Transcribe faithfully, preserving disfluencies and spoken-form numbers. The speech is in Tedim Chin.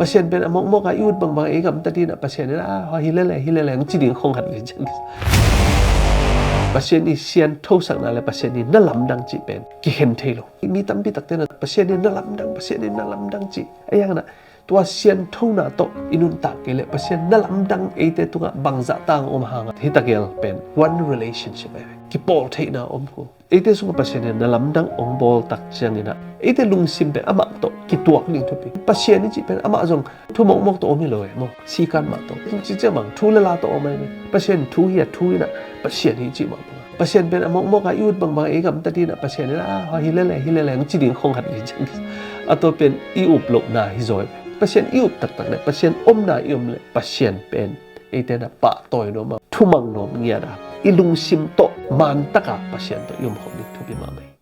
Pasian pen a mawkmawk a i ut bangbang ei gamta ding a, Pasian in a, hi lele, hi lele, ang ci ding khong khat ve ciang. Pasian i sianthosakna le Pasian i na lamdang cih pen kikhen thei lo. Mi tampi takte na Pasian i na lamdang, Pasian i na lamdang cih a, iang na tua sianthona tawh i nuntak kei leh Pasian na lamdang eite tungah bangzah tang om hang a, hita gel pen one relationship e, kipawl theihna om ko. Eite sungah Pasian in na lamdang ong bawl tak ciangin a, eite lungsim pen amah tawh kituak ding thupi. Pasian i cih pen amah zong thu mawkmawk tawh om hi lo e maw. Sikan mah tawh, tung ci ciang bang thu le la tawh om ai ve. Pasian thu hi a, thu in a, Pasian hi cih mah bang. Pasian pen a mawkmawk a i ut bangbang ei gamta ding a, Pasian in a, hi lele, hi lele, ang ci ding khong khat ve ciang. A tua pen i up lohna hi zaw e. Pasian i up taktak le, Pasian omna i om le, Pasian pen eite na pahtawi nuam a, thumang nuam ngiat a, i lungsim tawh mantaka Pasian tawh i om khawm ding thupi mahmah hi.